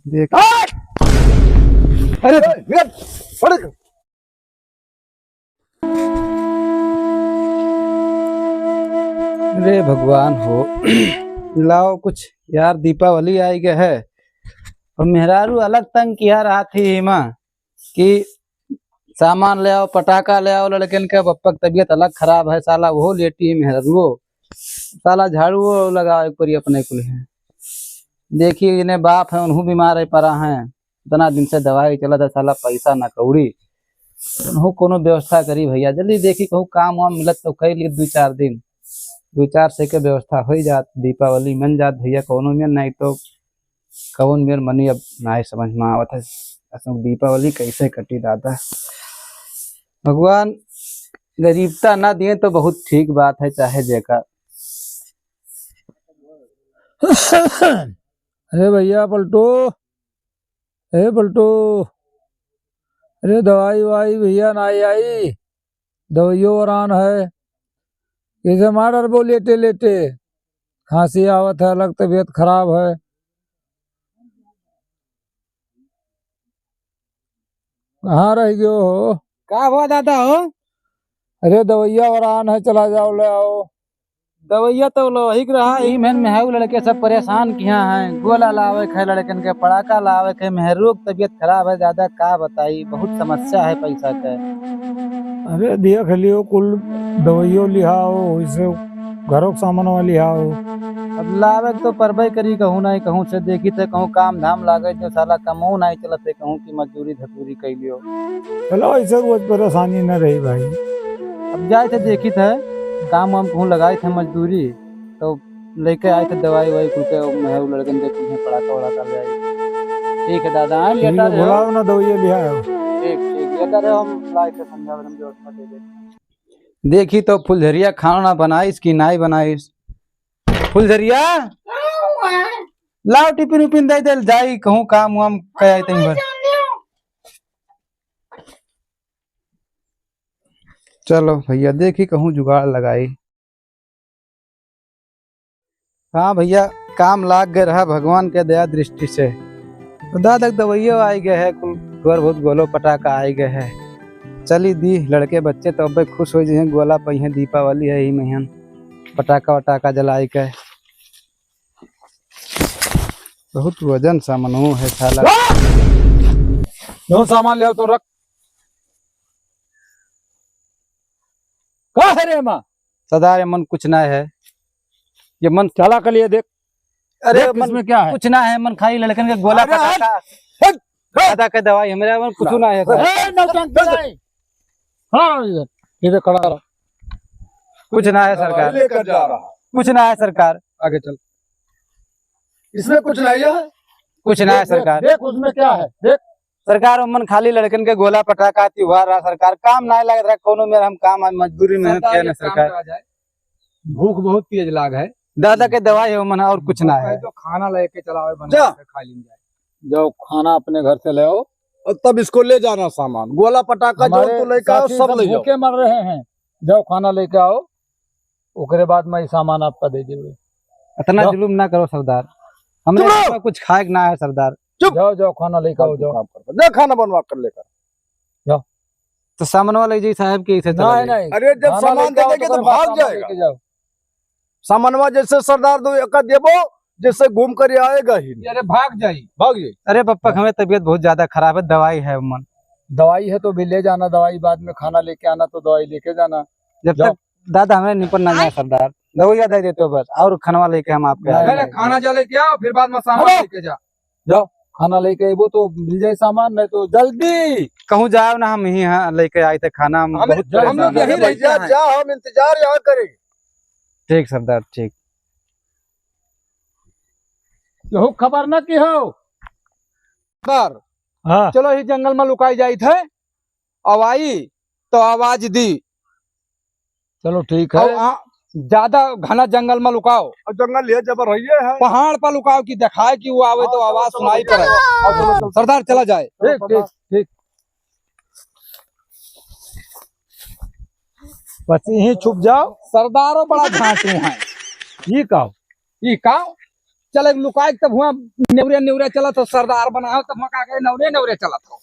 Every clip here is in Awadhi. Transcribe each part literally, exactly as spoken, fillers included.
देख। अरे, अरे, अरे भगवान हो, लाओ कुछ यार, दीपावली आई गए है और मेहरारू अलग तंग किया रहा थी हिमा कि सामान ले आओ, पटाखा ले आओ, लड़कन के बप्पा की तबीयत अलग खराब है, साला वो लेटी है मेहरारू, साला झाड़ू वो लगाओ एक बारी अपने कुल है। देखिए इन्हें बाप है, उन्हों बीमार है पड़ा है, इतना दिन से दवाई चलत है, साला पैसा ना कौड़ी, उन्हों कोनो व्यवस्था करी भैया, जल्दी देखी कहूँ काम वाम मिलत तो कई लिए दो चार दिन, दो चार से के व्यवस्था हो जात, दीपावली मन जात भैया, कोनो में नहीं तो कौन मेर मनी अब नाय समझ में आवत है, असम दीपावली कैसे कटी दादा। भगवान गरीबता ना दिए तो बहुत ठीक बात है, चाहे जेका। अरे भैया पलटू, ए पलटू, अरे दवाई वाई भैया ना आई, दवाइयों वरान है, इसे मार डरबो लेटे लेटे, खांसी आवत है, अलग तबीयत खराब है। कहाँ रह गयो हो? का हुआ दादा हो? अरे दवैया वरान है, चला जाओ ले आओ। दवैया तो लोहिक रहा ही मेन में है, उ लड़के सब परेशान किया हैं, गोला लावे के है लड़कन के, पड़ाका लावे के, मेहरुक तबीयत खराब है ज्यादा, का बताई, बहुत समस्या है पैसा के। अरे देख लियो, कुल दवाइयों लिहाओ, इसे घरों के सामान वाली आओ। अब लावे के तो परबे करी, कहूँ नहीं कहूँ से देखी थे, कहूँ काम धाम लागे जो साला कमो नहीं चलत है, कहूँ की मजदूरी धतूरी कैलियो। चलो, ऐसे रोज परेशानी न रही भाई। अब जाए थे देखी थे, काम वाम कहूँ लगाए थे मजदूरी, तो लेके आए थे दवाई वाई कुल के, मैं उ लड़कन के कुल पड़ाका वड़ाका ले आई। ठीक है दादा, हाँ, ठीक लेटा है, रहे हो। बुलाओ ना, दवाई लिया है। ठीक, ठीक, लेटा रहे, हम लाए थे संध्या बदन व्यवस्था दे दे। देखी तो फुलझरिया खाना बनाइस कि नाई बनाइस। फुलझरिया, लाओ टिफिन उफिन दे दे, जाई कहूँ काम वाम कह आई तई भर। चलो भैया, देखी कहूँ जुगाड़ लगाई। हाँ भैया, काम लाग गए रहा भगवान के दया दृष्टि से। तो दादा के दवाइयो आई गए है, कुल थोड़ बहुत गोलो पटाका आई गए है। चली दी, लड़के बच्चे तो अब खुश हो जाए, गोला पइहें, दीपावली है ही महीन, पटाका वटाका जलाई के। बहुत वजन सामानो है साला। जो सामान ले आओ तो रख। का है रे माँ? सरदार, ये मन कुछ ना है। ये मन चला के लिए देख। अरे देख मन इसमें क्या है? कुछ ना है, मन खाली लड़कन के गोला अरे पटाखा। हट, हट। दादा के दवाई, हमरे मन कुछ ना है, सर। ए, नौटंकी नहीं। हाँ, इधर, इधर खड़ा रहा। कुछ ना है, सरकार। लेकर जा रहा। कुछ ना है, सरकार। आगे चल। इसमें कुछ नहीं है। कुछ ना है, देख, सरकार। देख, उसमें क्या है, देख। सरकार, उमन खाली लड़कन के गोला पटाखा त्योहार रहा सरकार, काम ना लागत रहा, कोनो मेर हम काम, हम मजदूरी मेहनत सरकार, किया ना एक काम सरकार। करा जाए, भूख बहुत तेज लाग है। दादा के दवाई है उमन, और कुछ ना है। जो खाना लेके चला आवे, बना जा। के खा लीन जाए। जाओ, खाना अपने घर से ले आओ। और तब इसको ले जाना सामान, गोला पटाखा जो हमारे तो लेके आओ, साथी सब सब ले जाओ। भूखे मर रहे हैं, जाओ खाना लेके आओ। ओकरे बाद मैं सामान आपका दे देबे। इतना जाओ। जुलुम ना करो सरदार, हमरे चुप रहो। घर में कुछ खाए के ना है सरदार। चुप। जाओ, जाओ, खाना लेके आओ, फालतू जाओ। काम करता। जा खाना बनवा कर लेकर। जाओ। तो सामने वाले जी साहब के इसे चला नहीं, जाए। नहीं। अरे, जब खाना सामान लेके आओ देंगे तो तो ओकरे बाद भाग सामान जाएगा। लेके जाओ। सामानवा जैसे सरदार दो एका देबो, जैसे घूम कर आएगा ही नहीं। अरे, भाग जाई। भाग जाई। अरे पप्पा, हाँ। हमें तबीयत बहुत ज्यादा खराब है, दवाई है मन। दवाई है तो भी ले जाना, दवाई बाद में खाना लेके आना, तो दवाई लेके जाना। जब जाओ। तक दादा, हमें निपट ना जाए सरदार। दवाइया दे देते हो बस, और खानवा लेके हम आपके नहीं, आगे। नहीं। खाना जा लेके आओ, फिर बाद में सामान अरे! लेके जा। जाओ, खाना लेके अइबो तो मिल जाए सामान, नहीं तो जल्दी। कहूँ जाओ ना, हम ही यहाँ लेके आए थे खाना, हम हम, बहुत हम लोग परेशान यही हैं। रहते भैया, हैं। जा, हम इंतजार यहाँ करेंगे। ठीक सरदार, ठीक। यहू खबर ना की हो। सरदार, हाँ। चलो, ही जंगल में लुकाई जाई थे। अब आई तो आवाज दी। चलो ठीक है। और आ, ज्यादा घना जंगल में लुकाओ। और जंगल ये जबर है, ये है। पहाड़ पर लुकाओ कि दिखाए कि वो आवे तो हाँ, आवाज चलो, सुनाई चलो, पड़े। चलो, चलो, चलो। सरदार चला जाए। ठीक, ठीक, ठीक। बस यहीं छुप जाओ। सरदारों बड़ा झांसू हैं। ये का? ये का? चले लुकाए तब हुआ नेवरे नेवरे चलत हो, सरदार बना हो तब हुआ का कहे नेवरे नेवरे चलत हो।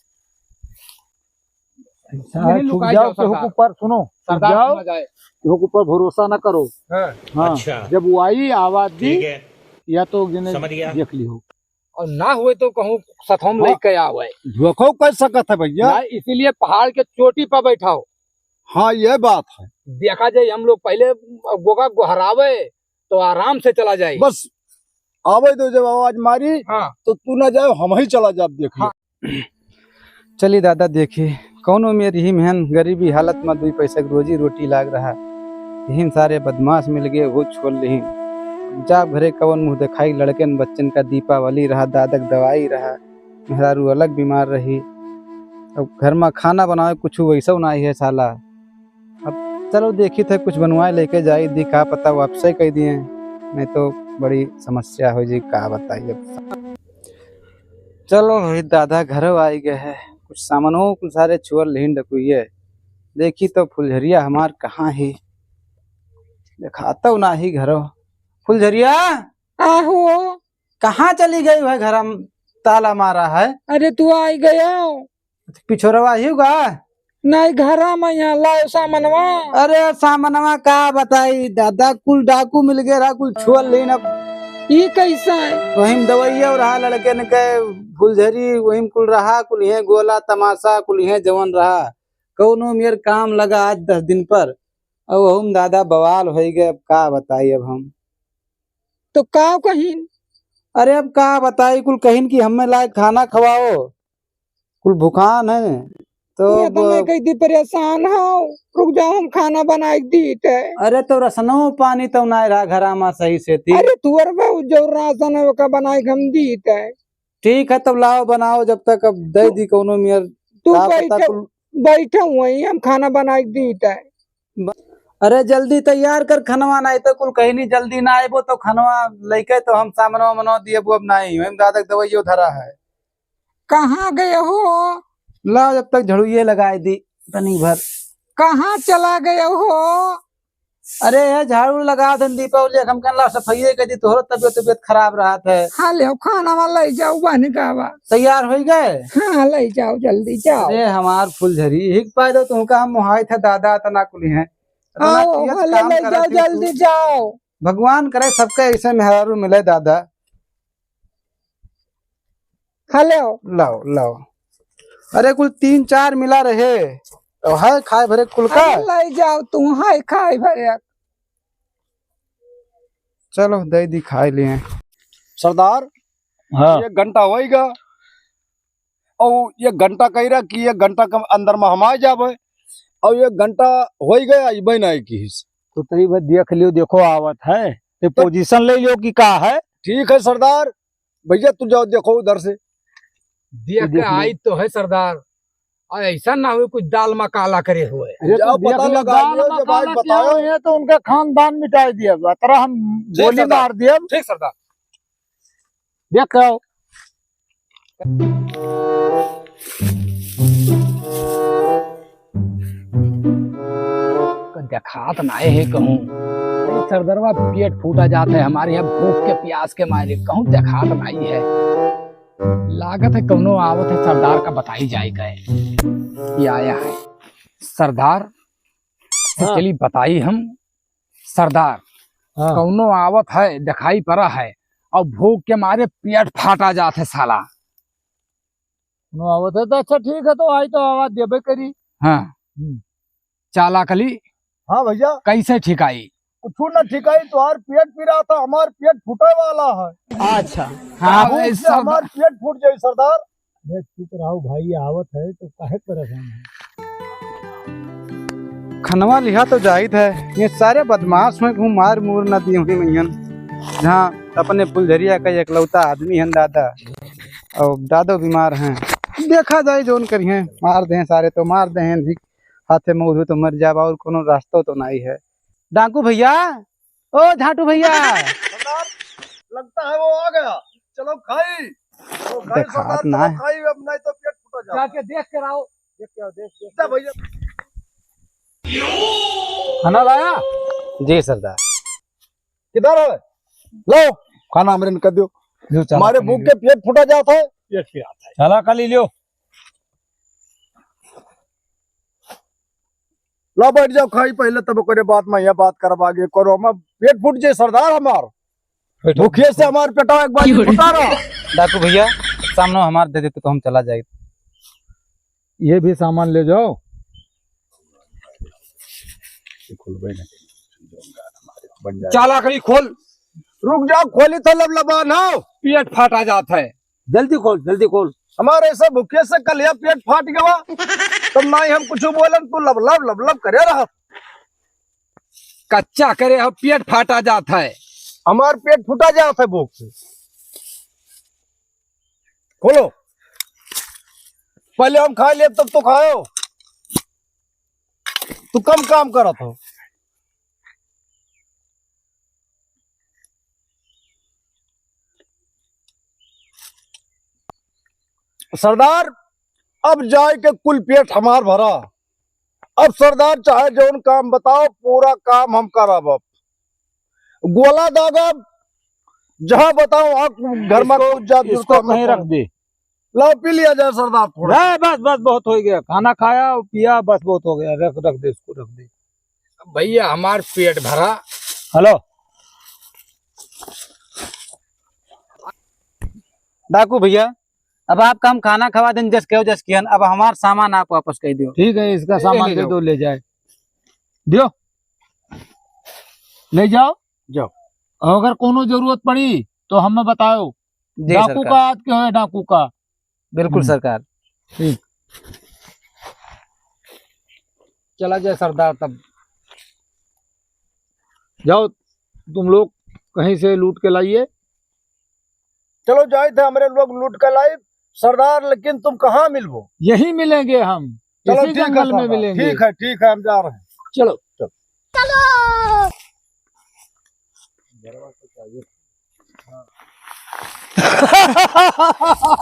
ऐसा है, नहीं छुप लुकाए जाओ, जाओ केहू के सरदार। ऊपर, सुनो, छुप सरदार जाओ, सुना जाए। केहू के ऊपर भरोसा ना करो। हाँ। हाँ, अच्छा। जब वो आई आवाज दी, ठीक है। या तो जने समझ गया। देख लियो। और ना हुए तो कहूँ सथम हाँ। लेके आवे। धोखो कर सकत है भैया। ना, इसीलिए पहाड़ के चोटी पर बैठाओ। हाँ, ये बात है। देखा जाए, हम लोग पहले गोगा गोहरावे तो आराम से चला जाए। बस आवे दो, जब आवाज मारी हाँ। तो तू ना जाओ, हम ही चला जाब देख हाँ। चली दादा, देखी कौनो मेर यही मेहन गरीबी हालत में दुई पैसा के रोजी रोटी लाग रहा। यही सारे बदमाश मिल गए, वो छोड़ लिही। जाब घरे कवन मुँह देखाई, लड़कन बच्चन का दीपावली रहा, दादक दवाई रहा, मेहरारू अलग बीमार रही। अब घर में खाना बनावे कुछ वैसा ना है साला। अब चलो देखी थे कुछ बनवाए लेके जाई दी, का पता वापसे कह दिए, नहीं तो बड़ी समस्या हो जी, का बताई अब। चलो रोहित दादा घरों आई गए है, कुछ सामानों कुल सारे चोर लेहिन डकुइये। देखी तो फुलझरिया हमार कहाँ ही, देखाता ना ही घरों। फुलझरिया, आहो। कहाँ चली गई है? घर में ताला मारा है। अरे तू आई गया। पिछोरवा ही गा? नहीं, घरा में यहाँ लाओ सामनवा। अरे सामनवा का बताई दादा, कुल डाकू मिल गए रहा, कुल छुअल लेन। अब ई कैसा है? वहीं दवाइया रहा लड़कन के, फुलझरी वहीं कुल रहा, कुल यह गोला तमाशा कुल यह जवन रहा, कौनो मेर काम लगा आज दस दिन पर, अब हम दादा बवाल हो गए। अब का बताई अब हम। तो का कहिन? अरे अब का बताई, कुल कहिन कि हमें लाए खाना खवाओ, कुल भुखान है। तो ये तो अब मैं कही थी परेशान हूँ, रुक जाओ हम खाना बनाए के दीत है। अरे तो रसनो पानी तो ना रहा घरा में सही से थी। अरे तुअर बा जो राशन है ओका बनाए के हम दीत है। ठीक है तब लाओ बनाओ, जब तक अब दे दी कौनो मेर। तू का पता बैठो, कुल बैठो वहीं हम खाना बनाए के दीत है। ब-, अरे जल्दी तैयार कर खनवा, नहीं तो कुल कहीं नहीं जल्दी ना आएबो तो खनवा लेके तो हम सामनवा मनवा दिए अब नहीं, हम दादा के दवाइयो धरा है। कहाँ गए हो? ला जब तक झाड़ू ये लगाए दी तनी भर। कहाँ चला गए हो? अरे ये झाड़ू लगा दन दीपावली, हम कहला सफाई कर दी, तोहरो तबियत तबियत खराब रहत है। हाँ ले खाना वाला ले जाओ बहन का बा। तैयार हो गए? हाँ ले जाओ जल्दी जाओ। अरे हमार फुलझरी, हिक पाए दो तुमका हम मुहाई था दादा तना कुली हैं। आओ, हाँ ले, ले जाओ, जल्दी जाओ। भगवान करे सबके ऐसे मेहरारू मिले दादा। हेलो। लाओ, लाओ। अरे कुल तीन चार मिला रहे। तो है खाए भरे कुल का? अरे ले जाओ तू, है खाए भरे। चलो दे दी खाए लिए। सरदार, हाँ। एक घंटा होइगा। और एक घंटा कह रहा कि एक घंटा के अंदर में हम आ जाबे, और एक घंटा हो ही गया, अइबे नहीं किहिस। तो तई भाई देख लियो, देखो आवत है, तो तो पोजीशन ले लियो कि का है। ठीक है सरदार, भैया तू जाओ देखो उधर से। देख तू देख लियो। आई तो है सरदार, और ऐसा ना हो कुछ दाल में काला करे हुए। अरे तो जाओ देख पता लियो, लगा दाल लियो, में जब आज काला किया बताओ। हुए है तो उनका खानदान मिटाई दिया, अतरा हम ठीक गोली सरदार। मार दिया। ठीक सरदार। देख के आओ। देखात नाई है कहूँ। अरे सरदरवा पेट फूटा जात है हमारे यहाँ भूख के प्यास के मारे, कहूँ देखात नाई है। लागत है कौनो आवत है सरदार का बताई जाए गए। ये आया है सरदार से हाँ। चली बताई हम। सरदार, हाँ। कौनो आवत है, दिखाई पड़ा है, और भूख के मारे पेट फाटा जात है साला। कौनो आवत है तो अच्छा ठीक है, तो आई तो आवाज देबे करी। हाँ। हम्म। चाला कली। हाँ भैया। कैसे ठिकाई? कुछ ना ठिकाई, तोहार पेट पिरात है, हमार पेट फूटे वाला है। अच्छा। हाँ, भूख से हमार पेट फूट जाई सरदार। अरे चुप रहो भाई, आवत है तो काहे परेशान है? खनवा लिहा तो जाइत है, ये सारे बदमाश में घूम मार मूर न दिए हुई मैयन, जहाँ अपने फुलझरिया का एकलौता आदमी हैं दादा, और दादो बीमार हैं। देखा जाए जौन करिए, मार दें सारे तो मार दें, नहीं हाथे में उधू तो मर जाब, और कोनो रास्ता तो नहीं है। डाकू भैया, ओ झाटू भैया। सरदार, लगता है वो आ गया। चलो खाई। चलो खाई देखात सरदार, ना चलो है। खाई, अब नहीं तो पेट फूटा जाए। जाके देख के आओ। देख के आओ, देख, देख। जा भैया। खाना लाया? जी सरदार। किधर है? लो। खाना हमरे न कर दियो। जो चला हमारे खाली भूख लियो। के पेट फूटा जात है। पेट फूटा जात है। चला खाली लियो। ला बैठ जाओ, खाई पहले, तब ओकरे बाद में यह बात करब आगे। करो, हम पेट फूट जाए सरदार हमार। बैठो। भूखे से हमार पेटवा एक बार फूटा रहा। डाकू भैया, सामने हमार दे देते तो हम चला जाए। ये भी सामान ले जाओ। चाला करी खोल। रुक जाओ, खोली तो लबलबा ना। पेट फाटा जात है। जल्दी खोल, जल्दी खोल। हमारे से भूखे से कल यह पेट फाट गवा। तब ना ही हम कुछ बोलन, तू लबलब लबलब करे रहा। कच्चा करे हो, पेट फाटा जात है। हमार पेट फूटा जात है भूख से। खोलो, पहले हम खा लेब तब तो खाओ। तू कम काम करत हो। सरदार, अब जाए के कुल पेट हमार भरा। अब सरदार चाहे जौन काम बताओ, पूरा काम हम करब। अब गोला दागब, जहाँ बताओ वहाँ घर में इसको, कूद जा, इसको कहीं रख दे। लाओ पी लिया जाए सरदार थोड़ा। नहीं, बस, बस, बहुत हो गया। खाना खाया और पिया, बस, बहुत हो गया। रख, रख दे इसको, रख दे। भैया, हमार पेट भरा। हेलो। डाकू भैया, अब आपका हम खाना खवा देन, जस कहो जस किहन, अब हमार सामान आप वापस कर दियो। ठीक है, इसका ले, सामान ले दे जाओ। दो, ले जाए। दियो, ले जाओ। जाओ। और अगर कोनो जरूरत पड़ी तो हमें बताओ। जी डाकू सरकार। का हाथ के होए, डाकू का। बिल्कुल हम्म। सरकार। ठीक। चला जाए सरदार, तब जाओ तुम लोग कहीं से लूट के लाइए। चलो जाए थे हमरे लोग लूट के लाए सरदार, लेकिन तुम कहाँ मिलबो? यहीं मिलेंगे हम, चलो इसी ठीक है जंगल में सरदार, मिलेंगे। ठीक है, ठीक है, हम जा रहे हैं। चलो। चलो।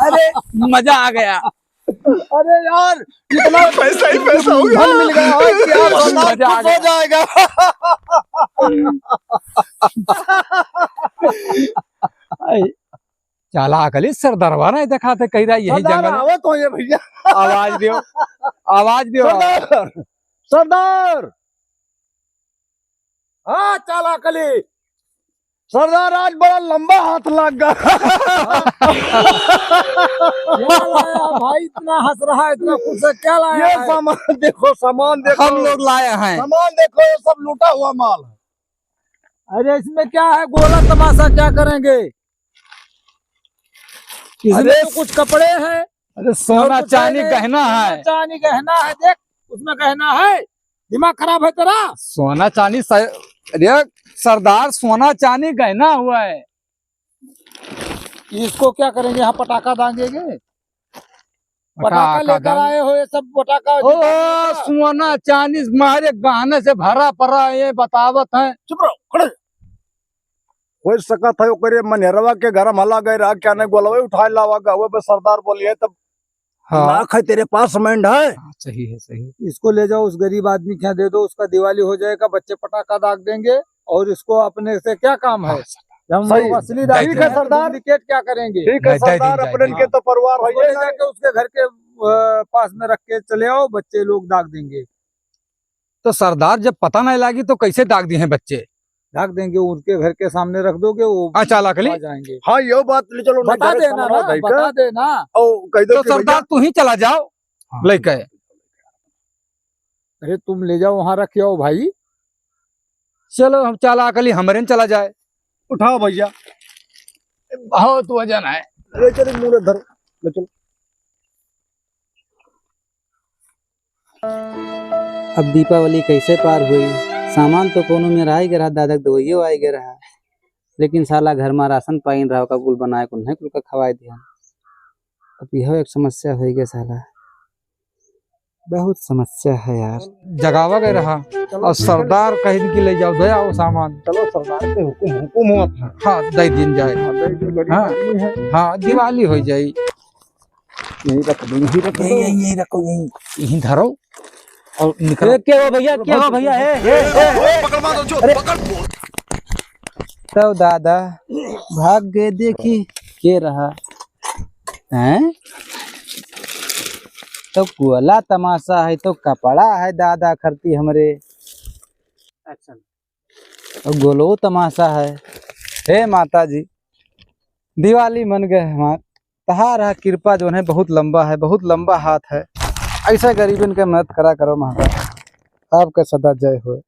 अरे मजा आ गया। अरे यार, कितना पैसा ही पैसा होगा। धन मिल गया है, क्या बहुत मजा आ गया। जाएगा। चाला अकली सरदारवा नहीं देखाते, कही रहा यही सरदार जंगल। आवे तो ये भैया। आवाज दियो, आवाज दियो। सरदार, सरदार। हाँ, चाला अकली। सरदार आज बड़ा लंबा हाथ लग गया। क्या लाया भाई, इतना हंस रहा है, इतना खुश है, क्या लाया ये है? सामान देखो, सामान देखो। हम लोग लाए हैं। सामान देखो, ये सब लूटा हुआ माल है। अरे इसमें क्या है, गोला तमाशा क्या करेंगे? इसमें अरे तो कुछ कपड़े हैं, अरे सोना और कुछ चांदी है नहीं। गहना सोना है। चांदी गहना है, देख उसमें गहना है। दिमाग खराब है तेरा? सोना चांदी स-, अरे सरदार, सोना चांदी गहना हुआ है। इसको क्या करेंगे? यहाँ पटाखा दागेंगे? पटाखा पटाखा लेकर दाग- आए हो ये सब पटाखा ओ, दिखाने का? सोना चांदी मारे गहने से भरा पड़ा है, ये बतावत है। चुप रहो, खड़े। हो सकत है ओकरे मनहरवा के घर में हला गए रहा, क्या नहीं गोलवे उठाए लावा गए, बस सरदार बोलिए तब। हाँ। लाख है तेरे पास, मेंढ है। हाँ, सही है, सही है। इसको ले जाओ, उस गरीब आदमी के यहाँ दे दो, उसका दिवाली हो जाएगा, बच्चे पटाखा दाग देंगे और इसको अपने से क्या काम है? हाँ, सर। हम सही। लोग असली दाग ठीक है, देंगे, सरदार। डुप्लीकेट क्या करेंगे? ठीक है, नहीं, दे सरदार, दीजिए, अपने दे के दीजिए। तो परिवार है उसको ये ले है। जाके उसके घर के, अ, पास में रख के चले आओ, बच्चे लोग दाग देंगे। तो सरदार, जब पता नहीं लागी तो कैसे दाग दिए हैं बच्चे? ढक देंगे, उनके घर के सामने रख दोगे, वो अच्छा, ला के ले। आ जाएंगे। हाँ, यो बात ले चलो, बता देना ना, बता देना। ओ, कह दो तो कि सरदार, भैया तू ही चला जाओ, हाँ। लेके। अरे, तुम ले जाओ, वहां रख आओ भाई। चलो, हम चाला अकली हमरे न चला जाए। उठाओ भैया। बहुत वजन है। ले चलो, मुड़े धरो, ले चलो। अब दीपावली कैसे पार हुई? सामान तो कोनो मेर आइ गे रहा, दादा के दवाइयो आइ गे रहा, लेकिन साला घर मा राशन पाइन रहा, ओका कुल बनाए कुल नहीं कुल का खवाए दिया। अब यह एक समस्या होइ गे साला, बहुत समस्या है यार। जगावा गए रहा और सरदार कह दिन कि ले जाओ, दे आओ सामान। चलो सरदार के हुकुम, हुकुम हुआ था। हाँ, दे दिन जाए। हाँ, दे दिन, बड़ी हाँ, आदमी है। हाँ, दिवाली हो जाई। यहीं रख दो, यहीं रख दो। यहीं, यहीं, यहीं रखो, यहीं। यहीं धरो और निकलो। ए, क्या हुआ भैया, क्या हुआ भैया? ए, ए, ए, ए, पकड़ मारो, जो, अरे। पकड़। तब दादा भाग गए, देखी के रहा। हैं? तो कुला तमाशा है, तो कपड़ा है दादा खरती हमरे। अच्छा। और गोलो तमाशा है। हे माता जी, दिवाली मन गए हमार, तहार हा कृपा जौन है बहुत लंबा है, बहुत लंबा हाथ है। ऐसा गरीबन के मदद करा करो माता, आपका सदा जय होए।